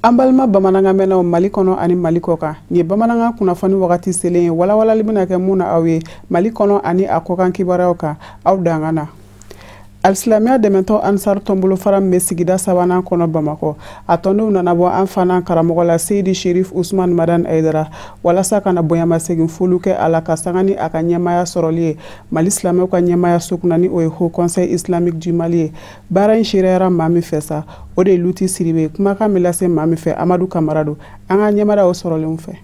An balima bamanankan mɛnnaw Mali kɔnɔ ani Mali kɔ kan, nin ye bamanankan kunnafoni wagati selen ye, walawalali bɛna kɛ mun na aw ye Mali kɔnɔ ani a kɔkan kibaruyaw kan. Aw dangan na. Alisilamɛya dɛmɛtɔ Ansar tɔnbolofara min bɛ sigida sabanan kɔnɔ Bamakɔ, a tɔndenw nana bɔ an fana karamɔgɔ la Seyidi Sherif Usman Madani Hayidara walasa ka na bonyamasegin foliw kɛ a la ka sanga ni a ka ɲɛmaaya sɔrɔli ye Mali silamɛw ka ɲɛmaaya so kunna, ni o ye Haut Conseil Islamique du Mali ye. Baara in seereyara maa min fɛ sa, o de ye Luti Siribe. Kumakan bɛ lase maa min fɛ, Amadu Kamara don. An ka ɲɛmadaw sɔrɔlenw fɛ.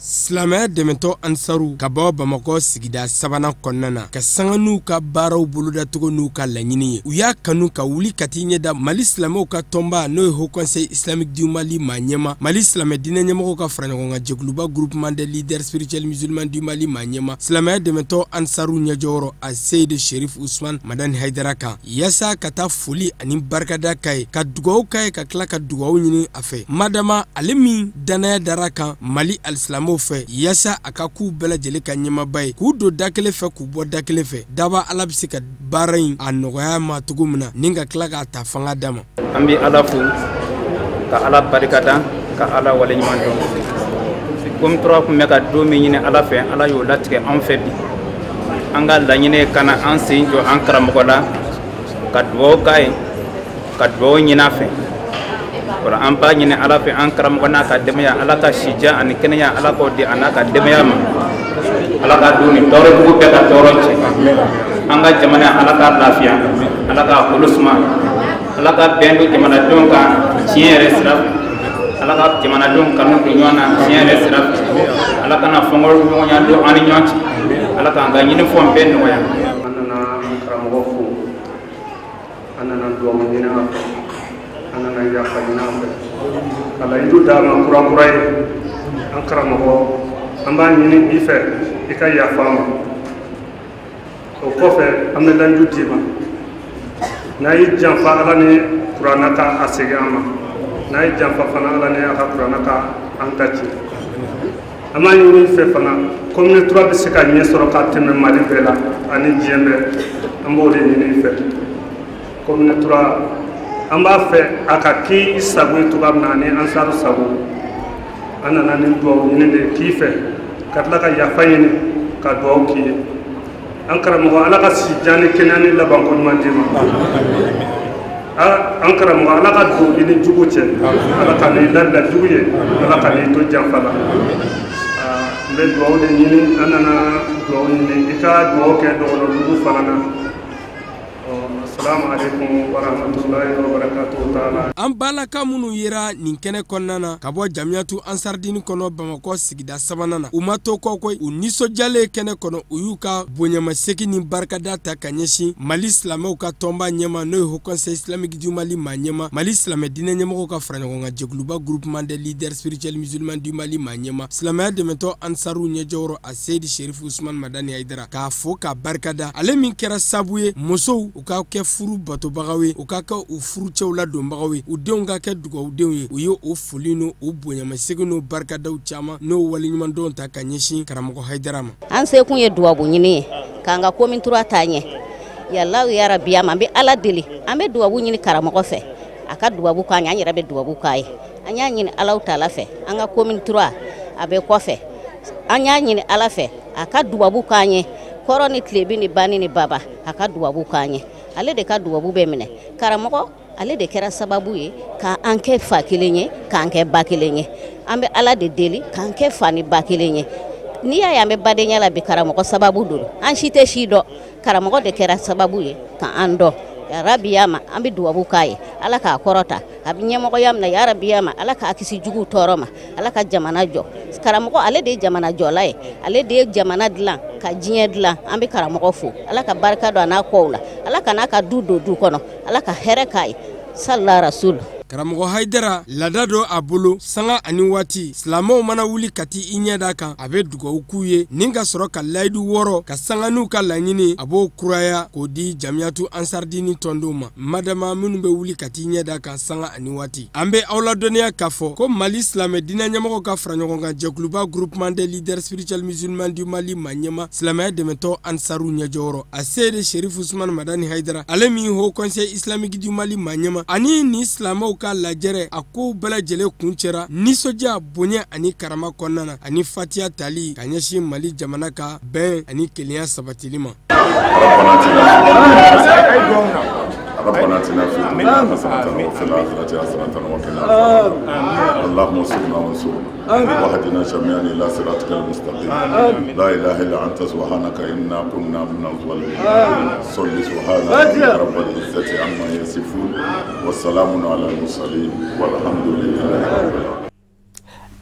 Silamɛya dɛmɛtɔ Ansaru ka bɔ Bamakɔ sigida sabanan kɔnɔna na, ka sanga n'u ka baaraw bolodacogo n'u ka laɲini ye, u y'a kanu ka wuli ka t'i ɲɛda Mali silamɛw ka tɔnba, n'o ye Haut Conseil Islamique du Mali maa ɲɛma, Mali silamɛ diinɛ ɲɛmɔgɔw ka faraɲɔgɔnkan jɛkuluba Groupement des leaders spirituels musulmans du Mali maa ɲɛma, silamɛya dɛmɛtɔ Ansaru ɲɛjɔyɔrɔ a Seyidi Sherif Usman Madani Hayidara kan, yaasa ka taa foli ani barikada k'a ye, ka dugawu k'a ye, ka tila ka dugawu ɲini a fɛ, madama ale min dannaya dara kan Mali alisilamɛw fɛ, yaasa a ka k'u bɛɛ lajɛlen ka ɲɛmaaba ye, k'u don da kelen fɛ, k'u bɔ da kelen fɛ. Daba Ala bɛ se ka baara in a nɔgɔya ma cogo min na, ni ka tila k'a ta fanga d'a ma. An bɛ Ala fo, ka Ala barikada, ka Ala waleɲuman dɔn. Commune 3 tun bɛ ka don min ɲini Ala fɛ, Ala y'o latigɛ anw fɛ bi. An ka laɲini ye ka na an sen jɔ an karamɔgɔ la, ka dugawu k'a ye, ka dugawu ɲini a fɛ. Wala an b'a ɲini Ala fɛ, an karamɔgɔ n'a ka denbaya, Ala ka sija ani kɛnɛya, Ala k'o di a n'a ka denbaya ma. Ala ka don ni tɔɔrɔ jugu bɛɛ ka tɔɔrɔ cɛ. An ka jamana, Ala k'a lafiya, Ala k'a kolo suma, Ala ka bɛn don jamanadenw kan tiɲɛ yɛrɛ sira fɛ. Ala ka jamanadenw kanu don ɲɔgɔn na tiɲɛ yɛrɛ sira fɛ. Ala kana fɔnkɔɲɔgɔnya don an ni ɲɔgɔn cɛ. Ala k'an ka ɲinifɛnw bɛɛ nɔgɔya. An nana an karamɔgɔ fo, an nana dugawu ɲini a fɛ, an nana yafa ɲini a fɛ, ka layidu d'a ma kura kura ye. An karamɔgɔ, an b'a ɲini i fɛ i ka yafa an ma. O kɔfɛ, an bɛ layidu d'i ma, n'a y'i janfa Ala ni kuranna ka a segin an ma, n'a y'i janfa fana Ala ni a ka kuranna ka an ta ci. An b'a ɲini i fɛ fana, commune 3 bɛ se ka ɲɛ sɔrɔ ka tɛmɛ Mali bɛɛ la ani diɲɛ bɛɛ, an b'o de ɲini i fɛ. Commune 3, an b'a fɛ a ka k'i sago ye cogoya min na ani Ansaru sago. An nana ni dugawu ɲini de k'i fɛ, ka tila ka yafa ɲini ka dugawu k'i ye. An karamɔgɔ, Ala ka si jan ni kɛnɛya ni labanko ɲuman d'i ma. An karamɔgɔ, Ala ka don i ni jugu cɛ, Ala ka n'i labila jugu ye, Ala ka n'i to janfa la. N bɛ dugawu de ɲini, an nana dugawu ɲini i ka dugawu kɛ dɔgɔnɔdugu fana na. Assalamu alaikum wa rahmatullahi wa barakatuhu taala. An balaka minnu yera nin kɛnɛ kɔnɔna na ka bɔ Jamiyatu Ansardini kɔnɔ Bamakɔ sigida sabanan na, u ma to kɔ koyi. U nisɔndiyalen kɛnɛ kɔnɔ, u y'u ka bonyamasegin ni barikada ta ka ɲɛsin Mali silamɛw ka tɔnba ɲɛma, n'o ye Haut Conseil Islamique du Mali maa ɲɛma, Mali silamɛ diinɛ ɲɛmɔgɔw ka faraɲɔgɔnkan jɛkuluba Groupement des leaders spirituels musulmans du Mali maa ɲɛma, silamɛya dɛmɛtɔ Ansaru ɲɛjɔyɔrɔ a Seyidi Sherif Usman Madani Hayidara, k'a fo k'a barikada, ale min kɛra sabu ye musow u ka kɛ furu batobagaw ye, u ka kɛ u furucɛw ladonbagaw ye, u denw ka kɛ dugawudenw ye. U ye o foli n'o o bonyamasegin n'o barikadaw caman n'o waleɲumandɔn ta ka ɲɛsin karamɔgɔ Hayidara ma. An sekun ye dugawu ɲini ye k'an ka commune 3 taa ɲɛ. Yalaw yarabi, an bɛ Ala deli, an bɛ dugawu ɲini karamɔgɔ fɛ, a ka dugawu k'an ye, an yɛrɛ bɛ dugawu k'a ye. An y'a ɲini Alahu taala fɛ, an ka commune 3 a bɛ kɔfɛ. An y'a ɲini Ala fɛ, a ka dugawu k'an ye, kɔrɔ ni tilebin ni bani ni baba, a ka dugawu k'an ye. Ale de ka dugawu bɛ minɛ. Karamɔgɔ, ale de kɛra sababu ye k'an kɛ fa kelen ye, k'an kɛ ba kelen ye. An bɛ Ala de deli k'an kɛ fa ni ba kelen ye. N'i y'a ye an bɛ badenya la bi, karamɔgɔ sababu don. An si tɛ si dɔn, karamɔgɔ de kɛra sababu ye k'an dɔn. Yarabiyama, an bɛ dugawu k'a ye, Ala k'a kɔrɔta, a bɛ ɲɛmɔgɔya min na, yarabiyama, Ala k'a kisi juguw tɔɔrɔ ma, Ala ka jamana jɔ. Karamɔgɔ, ale de ye jamana jɔla ye, ale de ye jamana dilan ka diɲɛ dilan. An bɛ karamɔgɔ fo, Ala ka barika don a n'a kɔw la, Ala ka n'a ka du don du kɔnɔ, Ala ka hɛrɛ k'a ye. Sallallahu rasul. Karamɔgɔ Hayidara, laada don a bolo, sanga ani waati silamɛw mana wuli ka ti i ɲɛ da kan, a bɛ dugawu k'u ye ni ka sɔrɔ ka layidu wɔɔrɔ ka sanga n'u ka laɲini, a b'o kuraya k'o di Jamiyatu Ansardini tɔndenw ma, madama minnu bɛ wuli ka t'i ɲɛ da kan sanga ani waati. An bɛ aw ladɔnniya k'a fɔ ko Mali silamɛ diinɛ ɲɛmɔgɔw ka faraɲɔgɔnkan jɛkuluba Groupement des leaders spirituels musulmans du Mali maa ɲɛma, silamɛya dɛmɛtɔ Ansaru ɲɛjɔyɔrɔ a Seyidi Sherif Usman Madani Hayidara, ale min Haut Conseil Islamique du Mali maa ɲɛma, ani ni silamɛw ka ka lajɛrɛ a kow bɛɛ lajɛlen kuncɛra nisɔndiya, bonya ani karama kɔnɔna na, ani fatiya tali ka ɲɛsin Mali jamana ka bɛn ani kelenya sabatili ma. ربنا اتنا في الدنيا حسنة وفي الآخرة حسنة وقنا عذاب النار. اللهم انصرنا وانصرنا واهدنا جميعا إلى صراطك المستقيم. لا إله إلا أنت سبحانك إنا كنا من الظالمين. صل سبحان رب العزة عما يصفون والسلام على المرسلين والحمد لله رب العالمين.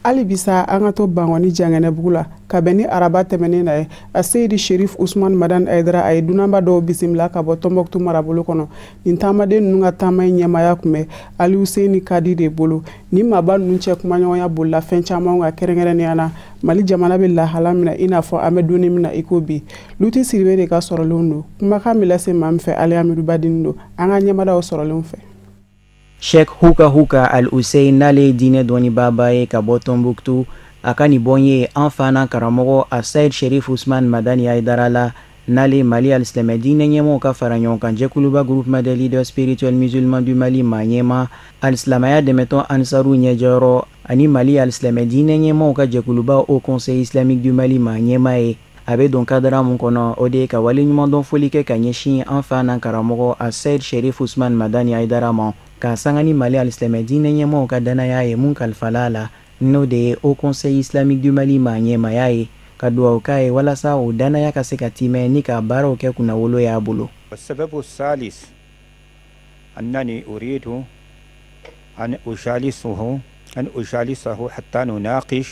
Hali bisa an ka to Bankɔni Jangɛnɛbugu la, ka bɛn ni araba tɛmɛnen na ye, a Seyidi Sherif Usman Madan Aydara a ye dunanba dɔw bisimila ka bɔ Tɔnbɔkutu marabolo kɔnɔ. Nin taamaden ninnu ka taama in ɲɛmaaya tun bɛ Aliyu Seyni Kadi de bolo. Nin maaba ninnu cɛ kumaɲɔgɔnya bolila fɛn caman kan, kɛrɛnkɛrɛnnenya la Mali jamana bɛ lahala min na, i n'a fɔ an bɛ don min na i ko bi. Luti Siribe de ka sɔrɔlenw don. Kumakan bɛ lase maa min fɛ, Aliyamidu Badini don, an ka ɲɛmadaw sɔrɔlenw fɛ. Sheikh Huka Huka Al Hussein, n'ale ye diinɛ dɔnnibaaba ye ka bɔ Tombouctou, a ka nin bɔn ye an fa n'an karamɔgɔ Asayid Sherif Usman Madani Aidara la, n'ale Mali alisilamɛ diinɛ ɲɛmɔgɔw ka fara ɲɔgɔn kan jɛkuluba Groupement des leaders spirituels musulmans du Mali maa ɲɛma, alisilamɛya dɛmɛtɔn Ansaru ɲɛjɔyɔrɔ ani Mali alisilamɛ diinɛ ɲɛmɔgɔw ka jɛkuluba Haut Conseil islamique du Mali maa ɲɛma ye. A bɛ don kadara mun kɔnɔ, o de ye ka waleɲumandɔn foli kɛ ka ɲɛsin an fa n'an karamɔgɔ Asayid Sherif Usman Madani Aidara ma, k'a sanga ni Mali alisilamɛ diinɛ ɲɛmɔgɔw ka danaya ye mun kalifala la, n'o de ye Haut Conseil islamique du Mali maa ɲɛmaya ye, ka duwawu k'a ye walasa o danaya ka se ka timɛ ni ka baaraw kɛ kunnawolo y'a bolo. السبب الثالث أنني أريد أن أجالسه حتى نناقش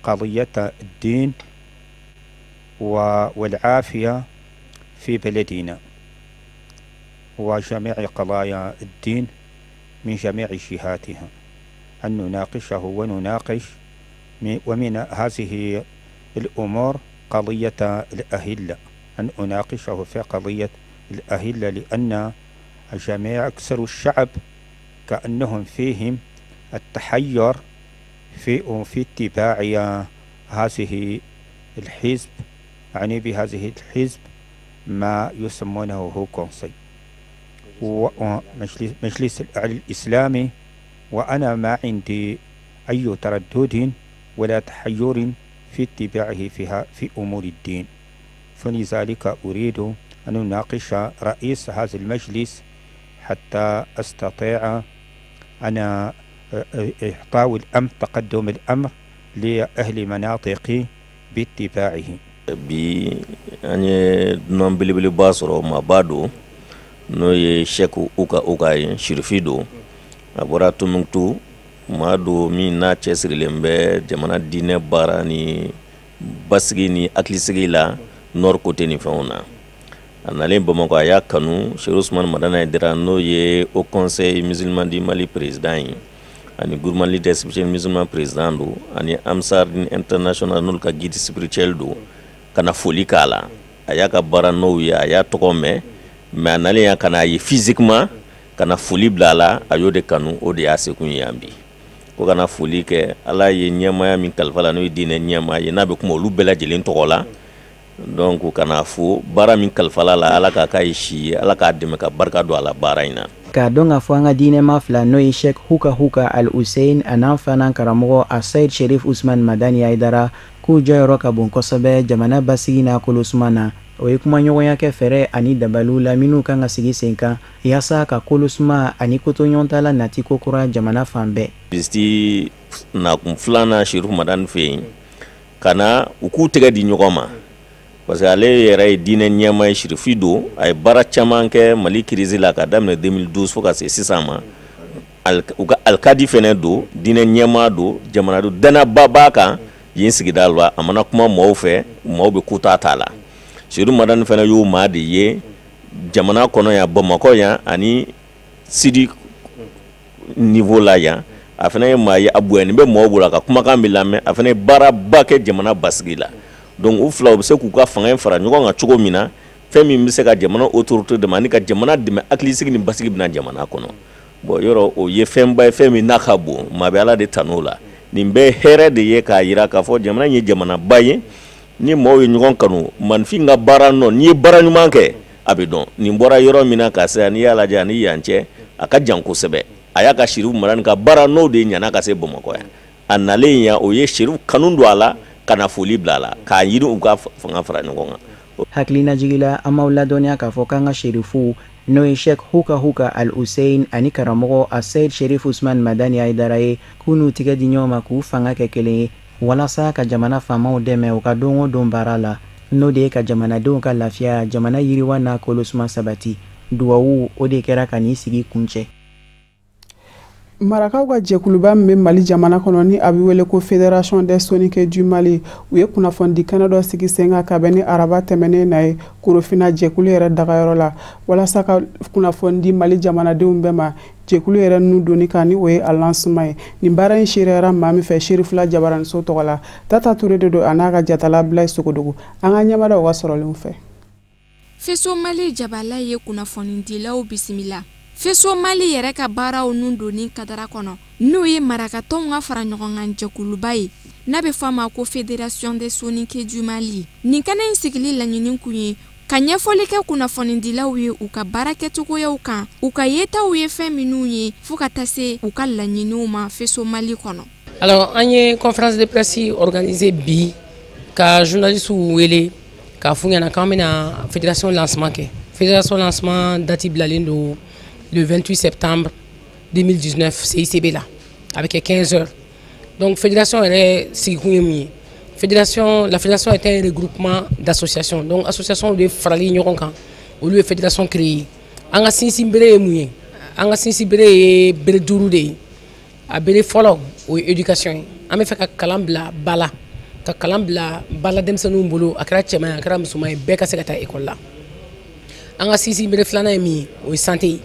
قضية الدين والعافية في بلدنا وجميع قضايا الدين من جميع جهاتها، أن نناقشه ونناقش ومن هذه الأمور قضية الأهلة، أن أناقشه في قضية الأهلة، لأن جميع أكثر الشعب كأنهم فيهم التحير في اتباع هذه الحزب، يعني بهذه الحزب ما يسمونه Haut Conseil ومجلس الأعلى الإسلامي. وأنا ما عندي أي تردد ولا تحير في اتباعه فيها في أمور الدين، فلذلك أريد أن أناقش رئيس هذا المجلس حتى أستطيع أنا إعطاء الأمر، تقدم الأمر لأهل مناطقي باتباعه. Bi an ye dunan belebeleba sɔrɔ, maaba don, n'o ye Sɛku Uka Uka ye, sirifi don, a bɔra Tombouctou. Maa don min n'a cɛsirilen bɛ jamana diinɛ baara ni basigi ni hakilisigi la, nord côté ni fɛnw na. A nalen Bamakɔ, a y'a kanu Serifu Usumani Madani Hayidara, n'o ye Haut Conseil musulman du Mali président ye, ani Groupement leader spirituel musulman président don, ani Ansar international n'olu ka guide spirituel don, ka na foli k'a la. A y'a ka baara n'o ye, a y'a tɔgɔ mɛn, mais a nalen yan ka n'a ye physiquement, ka na foli bila a la, a y'o de kanu. O de y'a sekun ye yan bi, ko ka na foli kɛ. Ala ye ɲɛmaaya min kalifa la, n'o ye diinɛ ɲɛmaa ye, n'a bɛ kuma olu bɛɛ lajɛlen tɔgɔ la, donc ka na fo baara min kalifala la, Ala k'a k'a ye si ye, Ala k'a dɛmɛ ka barika don a la baara in na. K'a dɔn k'a fɔ an ka diinɛma fila, n'o ye Sheikh Huka Huka Al Hussein an'an fa n'an karamɔgɔ Asayid Sherif Usman Madani Aidara, k'u jɔyɔrɔ ka bon kosɛbɛ jamana basigi n'a kolosuma na, o ye kumaɲɔgɔnya kɛ fɛɛrɛ ani dabaliw la minnu kan ka sigi sen kan yaasa ka kolosuma ani kotoɲɔgɔntala nati kokura jamana fan bɛɛ. Visite nakun filanan Serifu Madani fɛ yen, ka na u k'u tɛgɛ di ɲɔgɔn ma, parce que ale yɛrɛ ye diinɛ ɲɛmaa ye, sirifi don. A ye baara caman kɛ Mali crise la ka daminɛ 2012 fo ka se sisan ma. U ka alikadi fɛnɛ don, diinɛ ɲɛmaa don, jamana danaba b'a kan yen sigida la. A mana kuma maaw fɛ, maaw bɛ kuta t'a la. Serifu Madani fɛnɛ y'o maa de ye jamana kɔnɔ yan, Bamakɔ yan ani sidi niveau la yan. A fana ye maa ye, a bonyani bɛ maaw bolo, a ka kumakan bɛ lamɛn. A fana ye baaraba kɛ jamana basigi la. Donc u fila u bɛ se k'u ka fanga in fara ɲɔgɔn kan cogo min na, fɛn min bɛ se ka jamana autorité dɛmɛ ani ka jamana dɛmɛ, hakilisigi ni basigi bɛna jamana kɔnɔ. Bon, yɔrɔ o ye fɛnba ye, fɛn min n'a ka bon, maa bɛ Ala de tanu o la. Nin bɛɛ hɛrɛ de ye k'a jira k'a fɔ jamana in ye jamanaba ye ni maaw ye ɲɔgɔn kanu. Maninfin ka baara nɔ, n'i ye baara ɲuman kɛ, a bɛ dɔn. Nin bɔra yɔrɔ min na ka se, n'i y'a lajɛ ani yan cɛ, a ka jan kosɛbɛ. A y'a ka Chérif Madani ka baara n'o de ɲana ka se Bamakɔ yan. A nalen yan, o ye Chérif kanu don a la ka na foli bila a la k'a ɲini u ka fanga fara ɲɔgɔn kan. Hakilinajigi la, an m'aw ladɔnniya k'a fɔ k'an ka Chérifu, n'o ye Sheikh Huka Huka Al Hussein ani karamɔgɔ Asayid Sherif Usman Madani Hayidara ye, k'u n'u tigɛ di ɲɔgɔn ma k'u fanga kɛ kelen ye walasa ka jamana faamaw dɛmɛ u ka don o don baara la, n'o de ye ka jamanadenw ka lafiya, jamana yiriwa n'a kolosuma sabati. Duwawu o de kɛra ka n'i sigi kuncɛ. Marakaw ka jɛkuluba min bɛ Mali jamana kɔnɔ, ni a bɛ wele ko Fédération des Soninké du Mali, u ye kunnafonidi kɛnɛ dɔ sigi sen kan ka bɛn ni araba tɛmɛnen na ye Korofina jɛkulu yɛrɛ dagayɔrɔ la, walasa ka kunnafoni di Mali jamanadenw bɛɛ ma jɛkulu yɛrɛ nun donni kan, ni o ye a lancement ye. Nin baara in seereyara maa min fɛ Serifula Jabaraniso tɔgɔ la, Tata Ture de don, a n'a ka jatala Bilaye Sogodogo. An ka ɲɛmada u ka sɔrɔlenw fɛ. Feso Mali jabala ye kunnafonidilaw bisimila Feso Mali yɛrɛ ka baaraw nun donni kadara kɔnɔ, n'o ye marakatɔnw ka fara ɲɔgɔn kan jɛkuluba ye n'a bɛ fɔ a ma ko Fédération des Soninké du Mali. Nin kɛnɛ in sigili laɲini kun ye ka ɲɛfɔli kɛ kunnafonidilaw ye u ka baara kɛcogoyaw kan, u ka yetaw ye fɛn minnu ye, fo ka taa se u ka laɲiniw ma Feso Mali kɔnɔ. Alors, an ye conférence de presse organisée bi ka journalistes wele k'a f'u ɲɛna k'an bɛna fédération lancement kɛ. Fédération lancement date bilalen don le 28 septembre 2019 CICB la, a bɛ kɛ 15 heures. Donc fédération yɛrɛ sigikun ye mun ye? Fédération, la fédération est un regroupement d'associations. Donc association de farali ɲɔgɔn kan, olu ye fédération créée. An ka sinsin bere ye mun ye? An ka sinsin bere ye bere duuru de ye. A bere fɔlɔ, o ye éducation ye. An bɛ fɛ ka kalan bila ba la, ka kalan bila ba la denmisɛnninw bolo, a kɛra cɛman ye, a kɛra musoman ye, bɛɛ ka se ka taa école la. An ka sinsin bere filanan ye min ye, o ye santé ye.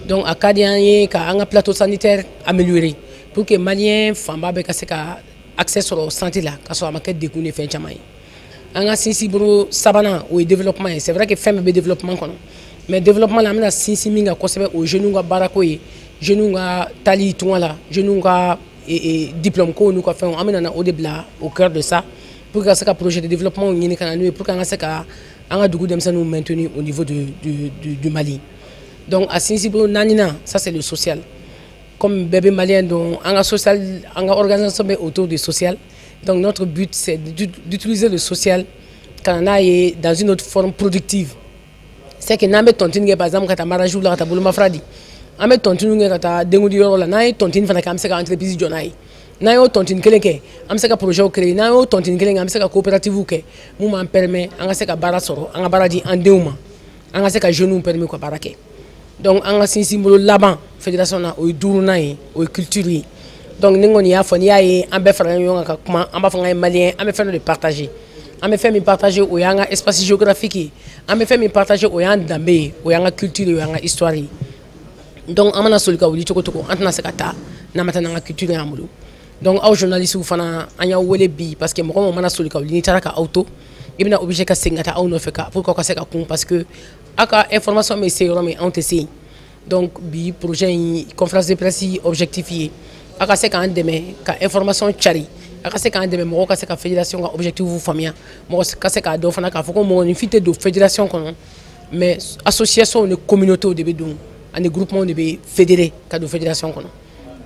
Donc a ka di an ye ka an ka plateau sanitaire améliorer pour que malien fanba bɛɛ ka se ka accès sɔrɔ santé la, ka sɔrɔ a ma kɛ degun ni fɛn caman ye. An ka sinsin bolo sabanan, o ye développement ye. C'est vrai que fɛn bɛɛ bɛ développement kɔnɔ, mais développement la, an bɛna sinsin min kan kosɛbɛ, o ye jeunes ka baarako ye, jeunes ka taali tunga la, jeunes ka diplôme ko n'u ka fɛnw. An bɛna na o de bila au cœur de ça pour que ka se ka projet de développement ɲini ka na n'u ye, pour que an ka se ka an ka dugu denmisɛnninw maintenir au niveau du Mali. Donc a sinsin bolo naaninan, ça c'est le social. Comme bɛɛ bɛ malien dɔn, an ka social, an ka organisation bɛ autour du social. Donc notre but, c'est d'utiliser le social ka na n'a ye dans une autre forme productive. C'est que n'an bɛ tontine kɛ, par exemple ka taa mariage la, ka taa bolomafara di, an bɛ tontine kɛ ka taa denkundi yɔrɔ la, n'an ye tontine fana kɛ, an bɛ se ka entreprise jɔ n'a ye. N'an y'o tontine kelen kɛ, an bɛ se ka projet créer. N'an y'o tontine kelen kɛ, an bɛ se ka coopérative kɛ mun b'an permet an ka se ka baara sɔrɔ, an ka baara di an denw ma, an ka se ka jeunes permet ka baara kɛ. Donc an ka sinsin bolo laban fédération na, o ye duurunan ye, o ye culture ye. Donc ni kɔni y'a fɔ, n'i y'a ye an bɛɛ farala ɲɔgɔn kan ka kuma, an b'a fɔ k'an ye malien, an bɛ fɛn dɔ de partager. An bɛ fɛn min partager, o y'an ka espace géographique ye. An bɛ fɛn min partager, o y'an danbe ye, o y'an ka culture ye, o y'an ka histoire ye. Donc an mana soli ka wuli cogo cogo, an tɛna se ka taa n'an ma taa n'an ka culture y'an bolo. Donc aw journalistes fana, an y'aw wele bi parce que mɔgɔ mɔgɔ mana soli ka wuli, n'i taara ka aw to, i bɛna obligé ka segin ka taa aw nɔfɛ ka pour que aw ka se ka kun, parce que aw ka information bɛ se yɔrɔ min, anw tɛ se yen. Donc bi projet in conférence de presse objectif ye aw ka se k'an dɛmɛ ka information cari, aw ka se k'an dɛmɛ mɔgɔw ka se ka fédération ka objectif faamuya, mɔgɔ ka se k'a dɔn fana k'a fɔ ko mɔgɔninfin tɛ don fédération kɔnɔ, mais association ni communauté de bɛ don ani groupement de bɛ fédéré ka don fédération kɔnɔ.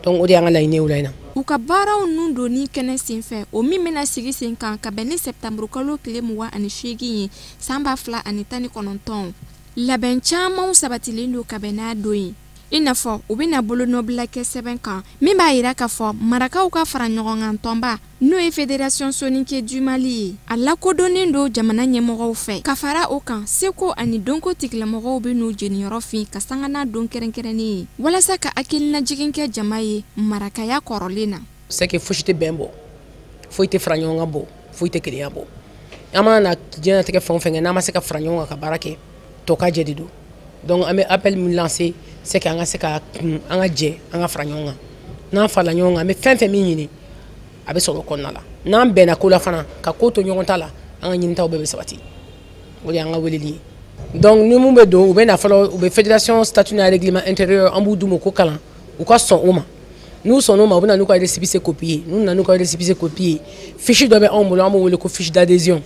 Donc o de y'an ka laɲini ye o la in na. U ka baaraw nun donni kɛnɛ senfɛ, o min bɛna sigi sen kan ka bɛn ni sɛptanburu kalo tile 28 ye san 2019, labɛn camanw sabatilen don ka bɛn n'a don ye, i n'a fɔ u bɛna bolonɔbila kɛ sɛbɛn kan min b'a yira k'a fɔ marakaw ka fara ɲɔgɔn kan tɔnba, n'o ye Fédération Soninké du Mali ye, a lakodɔnnen don jamana ɲɛmɔgɔw fɛ. Ka fara o kan, seko ani dɔnko tigilamɔgɔw bɛ n'u jeniyɔrɔ fin ka sanga n'a don kɛrɛnkɛrɛnnen ye walasa ka hakilinajigin kɛ jama ye marakaya kɔrɔlen na. C'est que fosi tɛ bɛn bɔ, foyi tɛ fara ɲɔgɔn kan bɔ, foyi tɛ kelenya bɔ. An mana na diɲɛlatigɛ fɛn o fɛn kɛ, n'an ma se ka fara ɲɔgɔn kan ka baara kɛ, tɔ ka jɛ de don. Donc an bɛ appel min lancer, c'est que an ka se ka kun, an ka jɛ, an ka fara ɲɔgɔn kan. N'an farala ɲɔgɔn kan, an bɛ fɛn fɛn min ɲini, a bɛ sɔrɔ o kɔnɔna la. N'an bɛnna ko la fana, ka ko to ɲɔgɔn ta la, an ka ɲinitaw bɛɛ bɛ sabati. O de y'an ka weleli ye. Donc ni mun bɛ don, u bɛ na fɔlɔ, u bɛ fédération statut n'a règlement intérieur, an b'u d'u ma u ko kalan, u ka sɔn o ma. N'u sɔnn'o ma, u bɛ na n'u ka récépissé copie ye. N'u nana n'u ka récépissé copie ye, fiche dɔ bɛ anw bolo, an b'o wele ko fiche d'adhésion.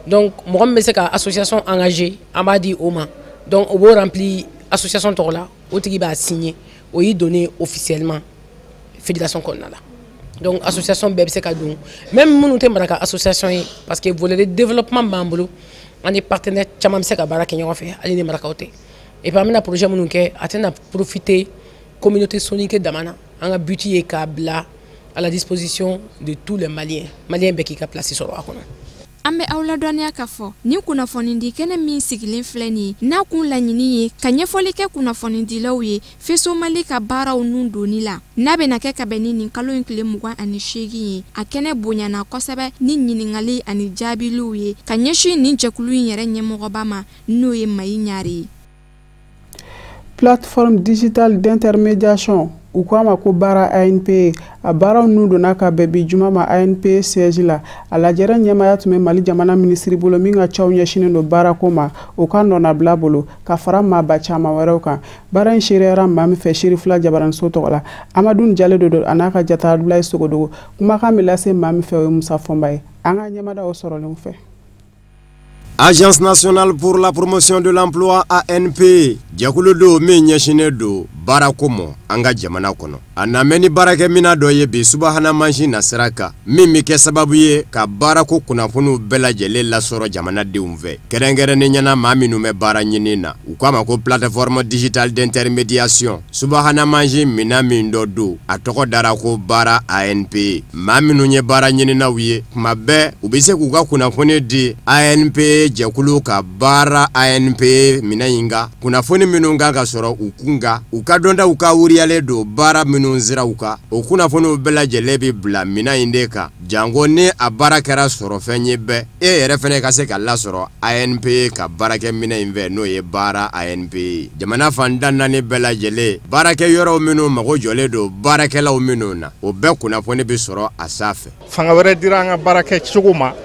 Donc mɔgɔ min bɛ se ka association engagé, an b'a di o ma. Donc o b'o rempli association tɔgɔ la, o tigi b'a signer. O y'i donnen officiellement fédération kɔnɔna la. Donc association bɛɛ bɛ se ka don, même minnu tɛ maraka association ye, parce que volet de développement b'an bolo, an ni partenaire caman bɛ se ka baara kɛ ɲɔgɔn fɛ hali ni marakaw tɛ. Et puis an bɛna projet minnu kɛ, a tɛna profiter communauté soninké dama na. An ka but ye k'a bila à la disposition de tous les Maliens, Malien bɛɛ k'i ka place sɔrɔ a kɔnɔ. An bɛ aw ladɔnniya k'a fɔ nin kunnafonidi kɛnɛ min sigilen filɛ nin ye, n'a kun laɲini ye ka ɲɛfɔli kɛ kunnafonidilaw ye Feso Mali ka baaraw nun donni la, n'a bɛna kɛ ka bɛn ni nin kalo in tile 28 ye. A kɛnɛ bonyana kosɛbɛ ni ɲininkali ani jaabiliw ye ka ɲɛsin nin jɛkulu in yɛrɛ ɲɛmɔgɔba ma, n'o ye Mayi Ɲare ye. Plateforme digitale d'intermédiation, u ko a ma ko baara ANPE, a baaraw nun donna ka bɛn bi juma ma ANPE siège la. A lajɛrɛ ɲɛmaya tun bɛ Mali jamana minisiri bolo min ka caw ɲɛsinnen don baarako ma, o ka nɔnabila bolo ka fara maaba caman wɛrɛw kan. Baara in seereyara maa min fɛ Serifila Jabaraniso tɔgɔ la, Amadu Jale do a n'a ka jata Abdulayi Sogodogo. Kumakan bɛ lase maa min fɛ, o ye Musa Fɔnba ye. An ka ɲɛmada o sɔrɔlenw fɛ. Agence nationale pour la promotion de l'emploi ANPE, jɛkulu don min ɲɛsinnen don baarako ma an ka jamana kɔnɔ. A namɛ ni baarakɛminɛn dɔ ye bi subahana mansin nasira kan, min bɛ kɛ sababu ye ka baarako kunnafoniw bɛɛ lajɛlen lasɔrɔ jamanadenw fɛ, kɛrɛnkɛrɛnnen ɲɛna maa minnu bɛ baara ɲini na. U k'a ma ko plateforme digitale d'intermédiation. Subahana mansin minɛn min dɔ don, a tɔgɔ dara ko baara ANPE. Maa minnu ye baara ɲininaw ye, tuma bɛɛ u bɛ se k'u ka kunnafoni di ANPE jɛkulu ka baara ANPE minɛn in kan, kunnafoni minnu kan ka sɔrɔ u kun kan, u ka dɔntaw ka wuriyalen don baara minnu siraw kan, o kunnafoniw bɛɛ lajɛlen bɛ bila minɛn in de kan. Janko ni a baara kɛra sɔrɔfɛn ye bɛɛ, e yɛrɛ fɛnɛ ka se ka lasɔrɔ ANPE ka baarakɛ minɛn in fɛ, n'o ye baara ANPE. Jamana fan tan naani bɛɛ lajɛlen, baarakɛ yɔrɔw minnu mago jɔlen don baarakɛlaw minnu na, o bɛɛ kunnafoni bɛ sɔrɔ a sanfɛ. Fanga wɛrɛ dira an ka baarakɛ cogo ma,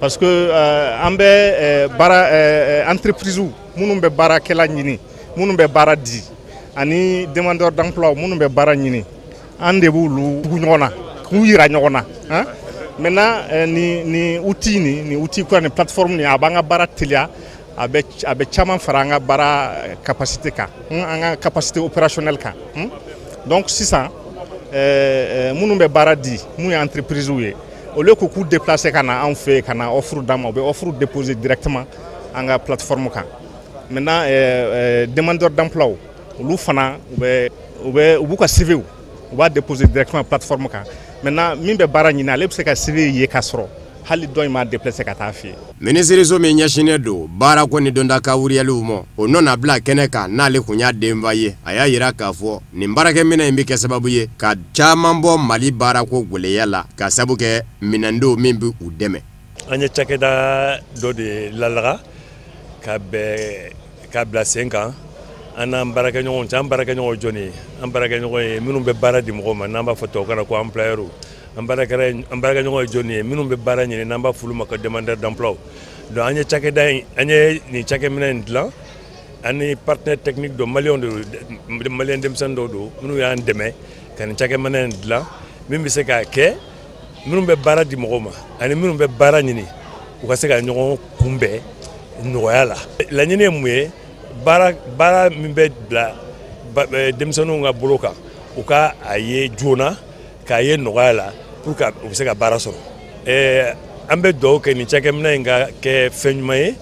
parce que an bɛ baara entreprise minnu bɛ baarakɛla ɲini, minnu bɛ baara di, ani demandeur d'emploi minnu bɛ baara ɲini, an de b'olu tugu ɲɔgɔn na k'u yira ɲɔgɔn na. Maintenant ni outil ni outil kura ni plateforme ni, a b'an ka baara teliya, a bɛ caman fara an ka baara capacité kan, an ka capacité opérationnelle kan. Donc sisan minnu bɛ baara di, minnu ye entreprise ye, au lieu k'u déplacer ka na anw fɛ yen ka na offre d'an ma, u bɛ offre déposer directement an ka plateforme kan. Maintenant demandeur d'emploi olu fana u b'u ka CV u b'a déposer directement plateforme kan. Maintenant min bɛ baara ɲini, ale bɛ se ka CV ye ka sɔrɔ hali dɔ in m'a déplacer ka taa fɛ yen. Minisiriso min ɲɛsinnen don baarako ni dɔnta ka wuriyaliw ma, o nɔ na bila kɛnɛ kan n'ale kun y'a denba ye, a y'a yira k'a fɔ nin baarakɛminɛn in bɛ kɛ sababu ye ka caman bɔ Mali baarako gwɛlɛya la, ka sabu kɛ minɛndenw min bɛ u dɛmɛ. An ye cakɛda dɔ de lalaga ka bɛn k'a bila sen kan an n'an baarakɛɲɔgɔnw cɛ. An baarakɛɲɔgɔn ye jɔnni ye? An baarakɛɲɔgɔn ye minnu bɛ baara di mɔgɔw ma, n'an b'a fɔ tubabukan na ko employeur. An baarakɛɲɔgɔn ye jɔnni ye? Minnu bɛ baara ɲini, n'an b'a f'olu ma ko demandeur d'emploi. Donc an ye cakɛda in, an ye nin cakɛminɛn in dilan an ni partenaire technique dɔ, maliyɛnw de, maliyɛn denmisɛnnin dɔw don minnu y'an dɛmɛ ka nin cakɛminɛn in dilan, min bɛ se k'a kɛ minnu bɛ baara di mɔgɔw ma ani minnu bɛ baara ɲini, u ka se ka ɲɔgɔn kunbɛn nɔgɔya la. Laɲini ye mun ye? Baara min bɛ bila denmisɛnninw ka bolo kan, u ka a ye joona, k'a ye nɔgɔya la, pour que u bɛ se ka baara sɔrɔ. An bɛ dugawu kɛ nin cakɛminɛn in ka kɛ fɛn ɲuman ye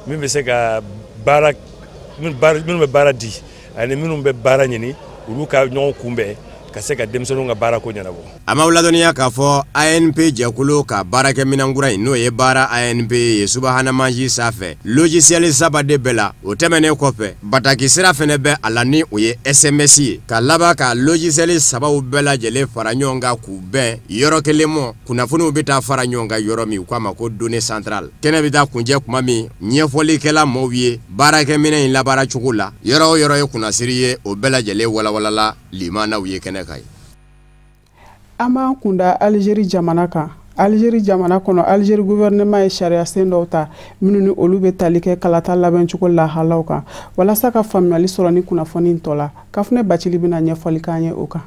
min bɛ se ka baara, minnu bɛ baara di ani minnu bɛ baara ɲini, olu ka ɲɔgɔn kunbɛn ka se ka denmisɛnninw ka baara ko ɲɛnabɔ. A m'aw ladɔnniya k'a fɔ ANP jɛkulu ka baarakɛminɛn kura in, n'o ye baara ANP ye subahana mansin sanfɛ, logiciel 3 de bɛ la. O tɛmɛnen kɔfɛ, bataki sira fɛnɛ bɛ a la ni o ye SMS ye, ka laban ka logiciel 3 bɛɛ lajɛlen fara ɲɔgɔn kan k'u bɛn yɔrɔ kelen mɔ. Kunnafoniw bɛ taa fara ɲɔgɔn kan yɔrɔ min, u k'a ma ko données centrales. Kɛnɛ bɛ taa kuncɛ kuma min, ɲɛfɔlikɛla maaw ye baarakɛminɛn in labaara cogo la, yɔrɔ o yɔrɔ ye kunnasiri ye, o bɛɛ lajɛlen walawalala limanaw ye kɛnɛ kan ye. An b'an kunda Algérie jamana kan. Algérie jamana kɔnɔ, Algérie gouvernement ye sariya sen dɔw ta minnu ni olu bɛ tali kɛ kalata labɛncogo lahalaw kan, walasa ka faamuyali sɔrɔ ni kunnafoni tɔ la. Kafunɛ Bacili bɛna ɲɛfɔli k'an ye o kan.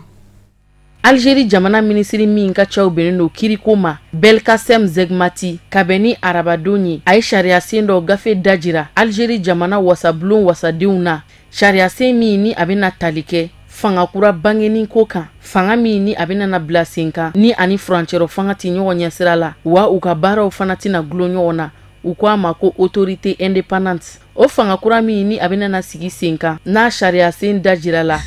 Algérie jamana minisiri min ka cɛw bɛnnen don kiriko ma, Belkacem Zegmati, ka bɛn ni arabadon ye, a ye sariyasen dɔ gafe dajira Algérie jamana wasabulon wasadenw na, sariyasen min ni a bɛna tali kɛ fanga kura bangeni ko kan, fanga min ni a bɛna na bila sen kan ni ani furancɛrɔ fanga ti ɲɔgɔn ɲɛsira la, wa u ka baaraw fana tɛna gulon ɲɔgɔn na. U ko a ma ko autorité indépendante. O fanga kura min ni a bɛna na sigi sen kan n'a sariya sen dajira la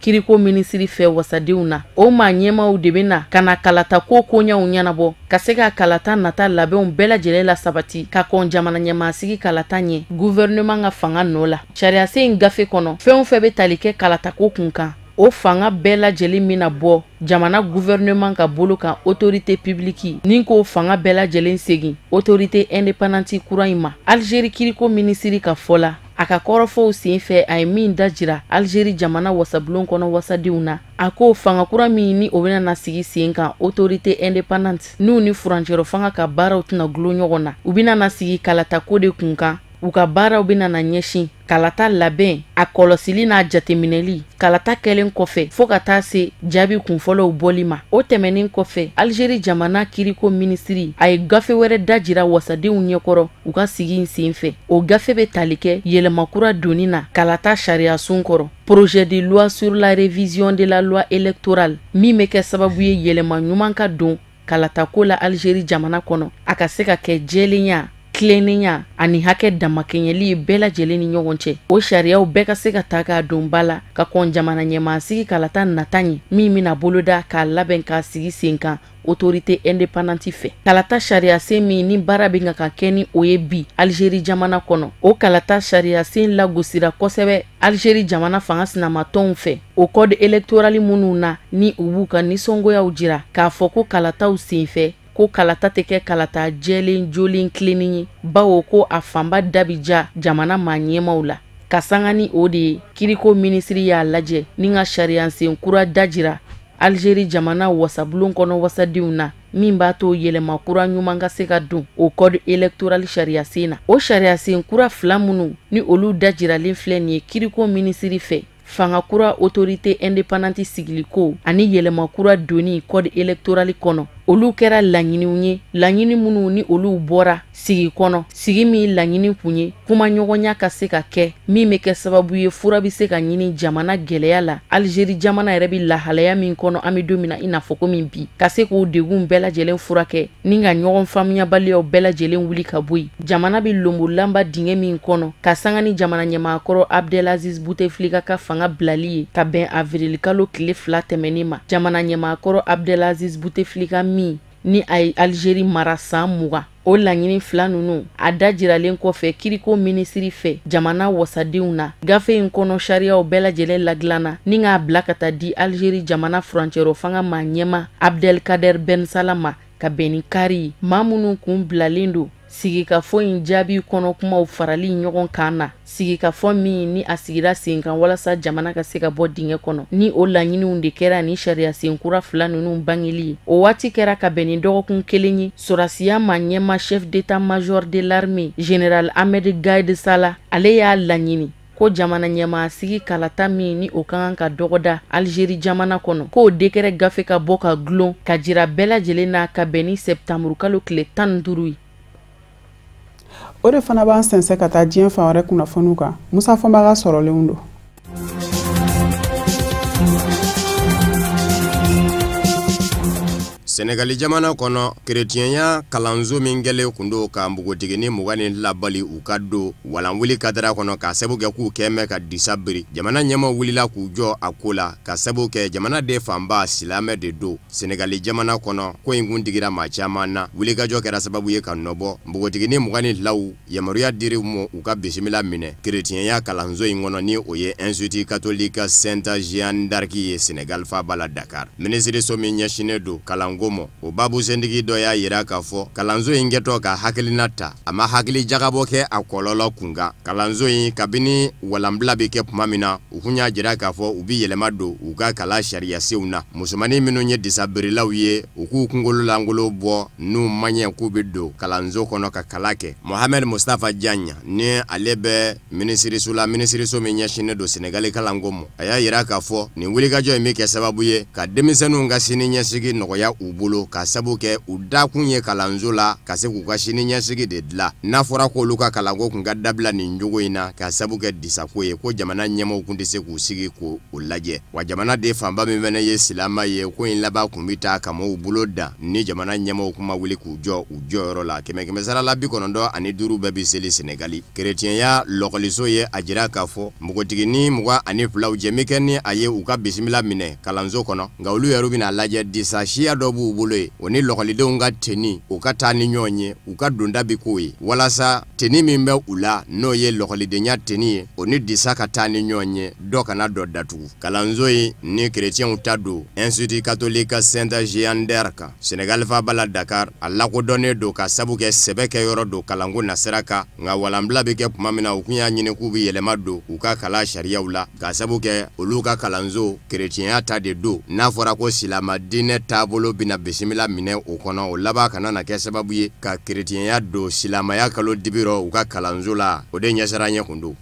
kiriko minisiri fɛ wasadenw na, o maa ɲɛmaw de bɛna ka na kalata ko koɲɛw ɲɛnabɔ ka se ka kalata nata labɛnw bɛɛ lajɛlen la sabati ka kɔn jamana ɲɛmaasigi kalata ɲɛ gouvernement ka fanga nɔ la. Sariyasen in gafe kɔnɔ, fɛn o fɛn bɛ tali kɛ kalata ko kun kan, o fanga bɛɛ lajɛlen bɛna bɔ jamana gouvernement ka bolo kan autorité publique ni k'o fanga bɛɛ lajɛlen segin autorité indépendante kura in ma. Algérie kiriko minisiri ka fɔ la, a ka kɔrɔfɔw senfɛ a ye min dajira Algérie jamana wasabulon kɔnɔ wasadenw na, a ko fanga kura min ni o bɛna na sigi sen kan autorité indépendante n'u ni furancɛrɔ fanga ka baaraw tɛna gulon ɲɔgɔn na, u bɛna na sigi kalatako de kun kan. U ka baaraw bɛna na ɲɛsin kalata labɛn, a kɔlɔsili n'a jateminɛli, kalata kɛlen kɔfɛ fo ka taa se jaabi kunfɔlɔw bɔli ma. O tɛmɛnen kɔfɛ, Algérie jamana kiriko minisiri a ye gafe wɛrɛ dajira wasadenw ɲɛkɔrɔ u ka sigi in senfɛ. O gafe bɛ tali kɛ yɛlɛma kura donni na kalata sariyasun kɔrɔ, projet de loi sur la révision de la loi électorale, min bɛ kɛ sababu ye yɛlɛma ɲuman ka don kalatako la Algérie jamana kɔnɔ, a ka se ka kɛ jɛlenya, tilennenya ani hakɛ damakɛɲɛli ye bɛɛ lajɛlen ni ɲɔgɔn cɛ. O sariyaw bɛɛ ka se ka ta k'a don ba la ka kɔn jamana ɲɛmaasigi kalata nata ɲɛ min bɛna boloda k'a labɛn k'a sigi sen kan autorité indépendante fɛ. Kalata sariyasen min ni baara bɛ ka kɛ ni o ye bi Algérie jamana kɔnɔ, o kalata sariyasen lagosira kosɛbɛ Algérie jamana fanga sinamatɔnw fɛ o code électoral minnu na ni u b'u ka nisɔngoyaw jira k'a fɔ ko kalataw senfɛ ko kalata tɛ kɛ kalata jɛlen jolen tilennen ye, bawo ko a fanba da bi ja jamana maa ɲɛmaw la. Ka sanga ni o de ye, kiriko minisiri y'a lajɛ ni ka sariyasen kura dajira Algérie jamana wasabulon kɔnɔ wasadenw na min b'a to yɛlɛma kura ɲuman ka se ka don o code électoral sariyasen na. O sariyasen kura fila minnu ni olu dajiralen filɛ nin ye kiriko minisiri fɛ, fanga kura autorité indépendante sigiliko ani yɛlɛma kura donni code électoral kɔnɔ, olu kɛra laɲiniw ye, laɲini minnu ni olu bɔra sigi kɔnɔ, sigi min laɲini kun ye kumaɲɔgɔnya ka se ka kɛ min bɛ kɛ sababu ye fura bɛ se ka ɲini jamana gɛlɛya la. Algérie jamana yɛrɛ bɛ lahalaya min kɔnɔ an bɛ don min na i n'a fɔ komi bi, ka se k'o degun bɛɛ lajɛlen furakɛ ni ka ɲɔgɔn faamuyabaliyaw bɛɛ lajɛlen wuli ka bɔ yen. Jamana bɛ lonbolanba dingɛ min kɔnɔ ka sanga ni jamana ɲɛmaakɔrɔ Abdelaziz Bouteflika ka fanga bilali ye ka bɛn avril kalo tile 2 tɛmɛnen ma. Jamana ɲɛmaakɔrɔ Abdelaziz Bouteflika min ni a ye Algérie mara san 20, o laɲini fila ninnu a dajiralen kɔfɛ kiriko minisiri fɛ jamana wasadenw na, gafe in kɔnɔ sariyaw bɛɛ lajɛlen ladilanna ni k'a bila ka taa di Algérie jamana furancɛrɔ fanga maa ɲɛma Abdelkader Ben Salah ma ka bɛn ni kari ye. Maa minnu kun bilalen don sigikafɔ in jaabi kɔnɔ kumaw farali ɲɔgɔn kan na, sigikafɔ min ni a sigira sen kan walasa jamana ka se ka bɔ dingɛ kɔnɔ, ni o laɲiniw de kɛra ni sariyasen kura fila ninnu bangeli ye. O waati kɛra ka bɛn ni dɔgɔkun kelen ye, sɔrɔdasiya maa ɲɛma chef d'état-major de l'armée général Ahmed Gaïd Salah ale y'a laɲini ko jamana ɲɛmaasigi kalata min ni o ka kan ka dɔgɔda Algérie jamana kɔnɔ, k'o décret gafe ka bɔ ka gulon ka jira bɛɛ lajɛlen na ka bɛn ni septembre kalo tile 15 ye. O de fana b'an sɛnsɛn ka taa diɲɛ fan wɛrɛ kunnafoniw kan. Musa Fɔnba ka sɔrɔlenw don. Senegali jamana kɔnɔ, kerecɛnya kalanso min kɛlen kun don ka npogotiginin 22 bali u ka don walanwuli kadara kɔnɔ ka sabu kɛ k'u kɛn bɛ ka disa biri. Jamana ɲɛmaw wulila k'u jɔ a ko la ka sabu kɛ jamana den fanba silamɛ de don. Senegali jamana kɔnɔ, ko in kun digira maa caman na. Wulikajɔ kɛra sababu ye ka nɔbɔ npogotiginin 22 yamaruya dir'u ma u ka bisimila minɛ kerecɛnya kalanso in kɔnɔ ni o ye Institut catholique Sainte Jeanne d'Arc ye Senegal faaba la Dakar. Minisiriso min ɲɛsinnen don kalanko ma, o babu sentigi dɔ y'a yira k'a fɔ kalanso in kɛtɔ ka hakilina ta, a ma hakili jagabɔ kɛ a kɔlɔlɔ kun kan. Kalanso in kabini walanbila bɛ kɛ tuma min na, u kun y'a jira k'a fɔ u bɛ yɛlɛma don u ka kalan sariyasenw na. Musomanin minnu ye disabirilaw ye, u k'u kunkolo langolo bɔ n'u ma ɲɛ k'u bɛ don kalanso kɔnɔ ka kalan kɛ. Mohamed Mustafa Diagne ni ale bɛ minisiriso la, minisiriso min ɲɛsinnen don Senegali kalanko ma, a y'a yira k'a fɔ nin wulikajɔ in bɛ kɛ sababu ye ka denmisɛnninw ka sini ɲɛsigi nɔgɔya u bolo ka sabu kɛ u dakun ye kalanso la ka se k'u ka sini ɲɛsigi de dilan. N'a fɔra k'olu ka kalanko kun ka dabila nin jogo in na ka sabu kɛ disako ye, ko jamana ɲɛmaaw kun tɛ se k'u sigi k'o lajɛ. Wa jamana de fanba min fana ye silama ye, ko in laban kun bɛ taa ka maaw bolo dan ni jamana ɲɛmaaw kuma wuli k'u jɔ u jɔyɔrɔ la. 100 sara la 95 bɛɛ bɛ seli Senegali. Kerecɛnya lɔkɔliso ye a jira k'a fɔ npogotiginin 22 jɛmi kɛ ni a ye u ka bisimila minɛ kalanso kɔnɔ, nka olu yɛrɛ bɛna lajɛ disa siya dɔ b'u bolo ye, o ni lɔkɔlidenw ka teni u ka taa ni ɲɔgɔn ye, u ka donda bɛ k'o ye walasa teni min bɛ u la n'o ye lɔkɔlidenya teni ye, o ni disa ka taa ni ɲɔgɔn ye, dɔ kana dɔ datugu. Kalanso in ni kerecɛnw ta don Institut catholique Saint-Jean d'Arc Senegal faaba la Dakar, a lakodɔnnen don ka sabu kɛ sɛbɛ kɛyɔrɔ don kalanko nasira kan. Nka walanbila bɛ kɛ tuma min na, u kun y'a ɲini k'u bɛ yɛlɛma don u ka kalan sariyaw la ka sabu kɛ olu ka kalanso kerecɛnya ta de don. N'a fɔra ko silama diinɛ taabolo bɛna bisimila minɛ o kɔnɔ, o laban kana na kɛ sababu ye ka kerecɛnya don silamaya kalo dibi rɔ u ka kalanso la, o de ɲɛsiranɲɛ kun don.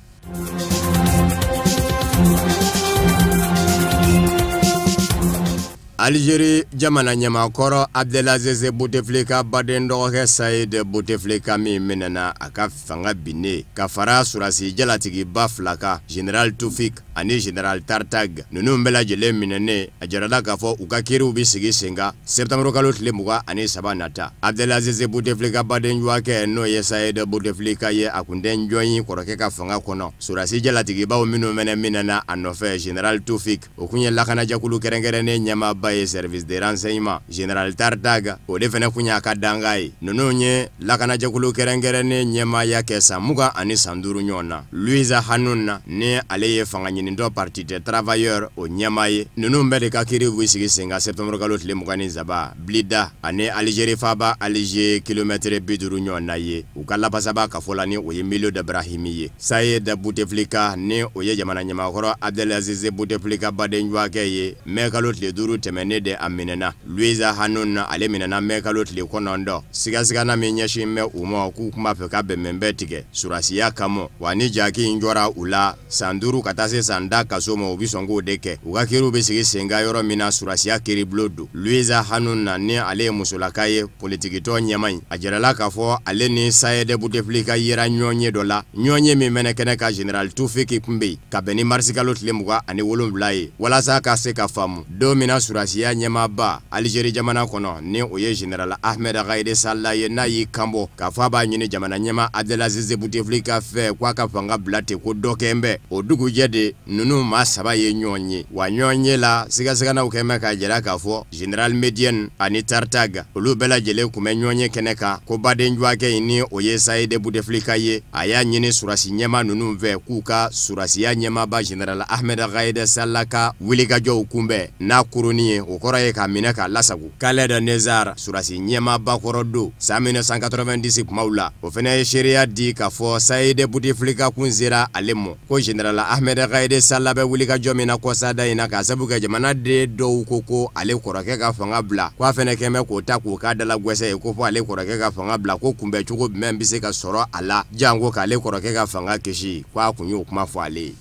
Algérie jamana ɲɛmaakɔrɔ Abdelaziz Bouteflika baden dɔgɔkɛ Saïd Bouteflika min minɛna a ka fanga binnen ka fara surasi jalatigiba fila kan, Général Toufik ani Général Tartag, ninnu bɛɛ lajɛlen minɛnen, a jirala k'a fɔ u ka kiiriw bɛ sigi sen kan septembre kalo tile 23 nata. Abdelaziz Bouteflika baden dɔgɔkɛ n'o ye Saïd Bouteflika ye, a kun tɛ jɔn ye kɔrɔkɛ ka fanga kɔnɔ. Surasi jalatigibaw minnu fɛnɛ minɛna a nɔfɛ, Général Toufik, o kun ye lakanajɛkulu kɛrɛnkɛrɛnnen ɲɛmaaba ye service de renseignement, Général Tartag o de fɛnɛ kun y'a ka danga ye. Ninnu ye lakanajɛkulu kɛrɛnkɛrɛnnen ɲɛmaaya kɛ san 25 ɲɔgɔn na. Louisa Hanoun ni ale ye fanga ɲinitɔ parti des travailleurs o ɲɛmaa ye. Ninnu bɛɛ de ka kiiriw bɛ sigi sen kan septembre kalo tile 23 Blida ani Algérie faaba Alger kilomɛtɛrɛ 50 ɲɔgɔn na ye. U ka lapasaba kafo la ni o ye Miloud Brahimi ye. Saïd Bouteflika ni o ye jamana ɲɛmaakɔrɔ Abdelaziz Bouteflika baden dɔgɔkɛ ye, mai kalo tile 5 tɛmɛnen de a minɛna. Louisa Hanoun ale minɛna mai kalo tile 9. Sigasigana min ɲɛsin bɛ u ma k'u kun b'a fɛ ka bɛnbɛnbɛn tigɛ surasiya kama, wa ni jaki in jɔra u la san 5 ka taa se san 10 kaso ma, u bɛ sɔn k'o de kɛ. U ka kiiriw bɛ sigi sen kan yɔrɔ min na, surasiya kiiribulon don. Louisa Hanoun ni ale ye musolaka ye, politikitɔn ɲɛmaa in, a jirala k'a fɔ ale ni Saïd Bouteflika yera ɲɔgɔn ye dɔ la, ɲɔgɔn ye min mɛnɛ kɛnɛ kan Général Toufik kun bɛ yen ka bɛn ni marisi kalo tile 27 ye, walasa ka se ka faamu don min na surasiya ɲɛmaaba Algérie jamana kɔnɔ ni o ye Général Ahmed Gaïd Salah ye, n'a y'i kanbɔ k'a fɔ a b'a ɲini jamana ɲɛmaa Abdelaziz Bouteflika fɛ k'a ka fanga bila ten ko dɔ kɛ n bɛ. O dugujɛ de ninnu maa saba ye ɲɔgɔn ye, wa ɲɔgɔn ye la sigasiganaw kɛ mɛ k'a jira k'a fɔ Général Mediène ani Tartag olu bɛɛ lajɛlen kun bɛ ɲɔgɔn ye kɛnɛ kan, ko baden dɔgɔkɛ in ni o ye Saïd Bouteflika ye, a y'a ɲini surasi ɲɛmaa ninnu fɛ k'u ka surasiya ɲɛmaaba Général Ahmed Gaïd Salah ka wulikajɔw kunbɛn n'a kuruni ye, o kɔrɔ ye k'a minɛ k'a lasago. Khaled Nezar surasi ɲɛmaaba kɔrɔ don san 1990 kumaw la, o fana ye seereya di k'a fɔ Saïd Bouteflika kun sera ale mɔ ko Général Ahmed Gaïd Salah bɛ wulikajɔ min na kɔsada in na, k'a sabu kɛ jamana den dɔw ko ale kɔrɔkɛ ka fanga bila, k'a fana kɛn bɛ k'o ta k'o k'a dala gwɛsɛ ye, ko fɔ ale kɔrɔkɛ ka fanga bila, ko kunbɛn cogo jumɛn bɛ se ka sɔrɔ a la janko k'ale kɔrɔkɛ ka fanga kisi, k'a kun y'o kuma fɔ ale ye.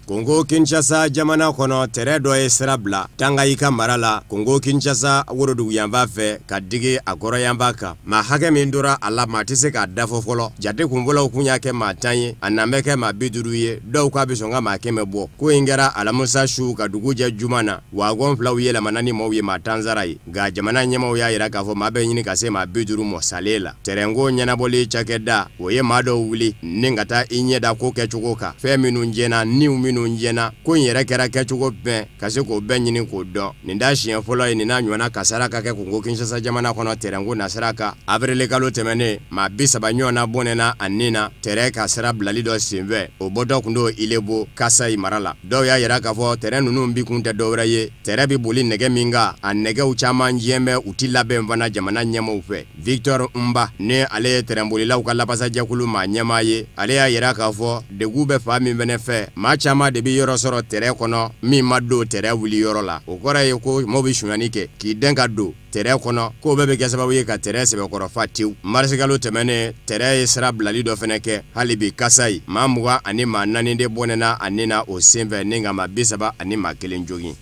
Kongo Kinshasa jamana kɔnɔ, tɛrɛ dɔ ye sira bila Tanganyika mara la Kongo Kinshasa woroduguyanfan fɛ ka digi a kɔrɔyanfan kan. Maa hakɛ min tora a la, maa tɛ se k'a dafɔ fɔlɔ. Jate kunfɔlɔw kun y'a kɛ maa 10 ye, a nan bɛ kɛ maa 50 ye, dɔw k'a bɛ sɔn ka maa 100 bɔ. Ko in kɛra alamisa su ka dugu jɛ juma na, wagon filaw yɛlɛmana ni maaw ye maa 10 sara ye. Nka jamana ɲɛmaaw y'a jira k'a fɔ maa bɛ ɲini ka se maa 50 mɔ salen la. Tɛrɛnko ɲɛnabɔli cakɛda o ye maa dɔw wuli ni ka taa i ɲɛda ko kɛcogo kan, fɛn minnu jɛna niw minnu jɛna, ko in yɛrɛ kɛra kɛcogo bɛn ka se k'o bɛɛ ɲini k'o dɔn. Nin da siɲɛ fɔlɔ ye nin n'a ɲɔgɔnna kasara ka kɛ Kongo Kinshasa jamana kɔnɔ tɛrɛnko nasira kan. Avril kalo tɛmɛnen, maa 30 ɲɔgɔnna bɔnɛna a nin na tɛrɛn ka sira bilali dɔ senfɛ, o bɔtɔ kun don Ilebo Kasayi mara la. Dɔw y'a jira k'a fɔ tɛrɛn ninnu bi kun tɛ dɔwɛrɛ ye, tɛrɛn bɛ boli nɛgɛ min kan, a nɛgɛw caman jɛn bɛ, u ti labɛn fana jamana ɲɛmaaw fɛ. Victor Mba ni ale ye tɛrɛnbolilaw ka lapasajɛkulu maa ɲɛmaa ye, ale y'a jira k'a fɔ degun bɛ fan min fɛnɛ fɛ, maa caman de de bɛ yɔrɔ sɔrɔ tɛrɛ kɔnɔ min ma don tɛrɛ wuli yɔrɔ la. O kɔrɔ ye ko maaw bɛ sonyani kɛ k'i dɛn ka don tɛrɛ kɔnɔ, k'o bɛɛ bɛ kɛ sababu ye ka tɛrɛ sɛbɛkɔrɔ fa tewu. Marisikalo tɛmɛnen, tɛrɛ ye sira bilali dɔ fɛnɛ kɛ hali bi Kasayi, maa 24 de bɔnɛna a ni na o senfɛ, ni ka maa 31 jogin.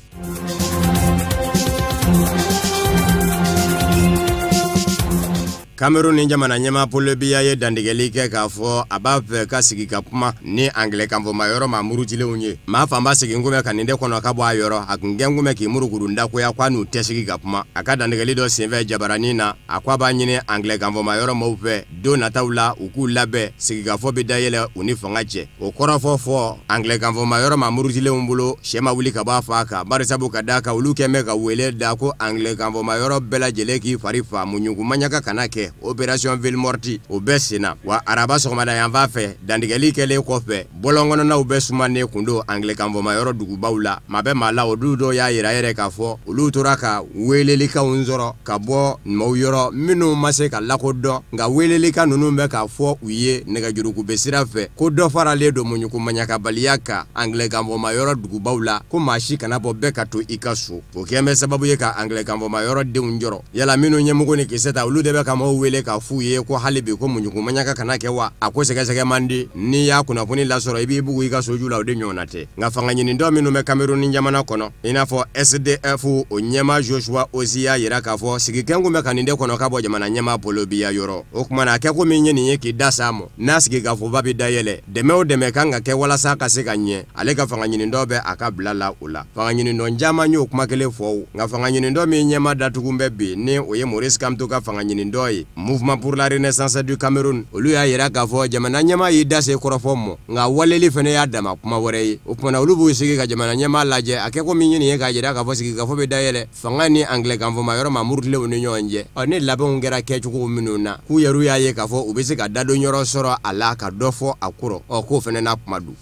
Cameroun ni jamana ɲɛmaa Paul Biya ye dantigɛli kɛ k'a fɔ a b'a fɛ ka sigi ka kuma ni angilɛkanfɔma yɔrɔ maa murutilenw ye. Maa fanba segin kun bɛ ka nin de kɔnɔ ka bɔ a yɔrɔ, a kun gɛn kun bɛ k'i murukuru ndakoya k'a n'u tɛ sigi ka kuma. A ka dantigɛli dɔ senfɛ jabaranin na, a ko a b'a ɲini angilɛkanfɔma yɔrɔ maaw fɛ don nataw la u k'u labɛn, sigikafɔ bɛ dayɛlɛ u ni fanga cɛ. O kɔrɔfɔ fɔ angilɛkanfɔma yɔrɔ maa murutilenw bolo, sɛ ma wuli ka bɔ a fa kan, barisabu ka d'a kan olu kɛn bɛ ka wele da ko angilɛkanfɔma yɔrɔ bɛɛ lajɛlen k'i fari fa, muɲukumaɲaka kana kɛ. Opération Ville Morte o bɛɛ senna. Wa araba sɔgɔmada yanfan fɛ, dantigɛli kɛlen kɔfɛ, bɔlɔnkɔnɔnaw bɛɛ sumanen kun don angilɛkanfɔma yɔrɔ dugubaw la. Maa bɛ maa la, olu dɔw y'a yira yɛrɛ k'a fɔ olu tora ka welelikanw sɔrɔ ka bɔ maaw yɔrɔ minnu ma se ka lakodɔn, nka welelikan ninnu bɛ k'a fɔ u ye nɛgɛjurukube sira fɛ ko dɔ faralen don muɲukumaɲakabaliya kan angilɛkanfɔma yɔrɔ dugubaw la, ko maa si kana bɔ, bɛɛ ka to i ka so. O kɛn bɛ sababu ye ka angilɛkanfɔma yɔrɔ denw jɔrɔ. Yala minnu ɲɛmɔgɔ ni kisɛ ta, olu de bɛ ka maaw wele k'a f'u ye ko hali bi ko muɲukumaɲaka kana kɛ wa. A ko sɛgɛsɛgɛ man di, n'i y'a kunnafoni lasɔrɔ i b'i bugu i ka soju la, o de ɲɔgɔnna tɛ. Nka fanga ɲinitɔ minnu bɛ Cameroun jamana kɔnɔ, i n'a fɔ SDF o ɲɛmaa Joshua Ozi y'a yira k'a fɔ sigikɛn kun bɛ ka nin de kɔnɔ ka bɔ jamana ɲɛmaa Paul Biya yɔrɔ. O tuma na a kɛ ko min ye nin ye k'i da s'a ma, n'a sigikafɔba bɛ dayɛlɛ, dɛmɛ o dɛmɛ kan ka kɛ walasa ka se ka ɲɛ, ale ka fanga ɲinitɔ bɛ a ka bila la o la. Fanga ɲinitɔ caman y'o kuma kelen fɔ, nka fanga ɲinitɔ min ɲɛmaa datugu bɛ bi, ni o ye Maurice Kamto ka fanga ɲinitɔ ye, Mouvement pour la Renaissance du Cameroun, olu y'a yira k'a fɔ jamana ɲɛmaa y'i da se kɔrɔfɔ mɔ, nka waleli fɛnɛ y'a dama kuma wɛrɛ ye. O tuma na olu b'u sigi ka jamana ɲɛmaa lajɛ, a kɛ ko min ye nin ye k'a yira k'a fɔ sigikafɔ bɛ dayɛlɛ fanga ni angilɛkanfɔma yɔrɔ maa murutilenw ni ɲɔgɔn cɛ. Ɔ ni labɛnw kɛra kɛcogo minnu na, k'u yɛrɛ y'a ye k'a fɔ u bɛ se ka dadon yɔrɔ sɔrɔ a la ka dɔ fɔ a kɔrɔ, ɔ k'o fɛnɛ n'a kuma don.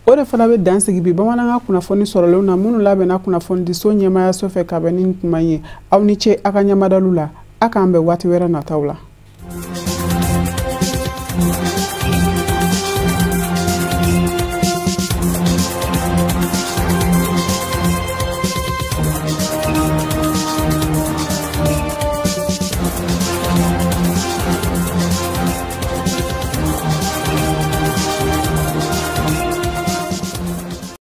O de fana bɛ dan sigi bi bamanankan kunnafoni sɔrɔlenw na minnu labɛnna kunnafonidiso ɲɛmaayaso fɛ ka bɛn ni kuma ye. Aw ni ce a ka ɲɛmadalu la, a k'an bɛn waati wɛrɛ nataw la.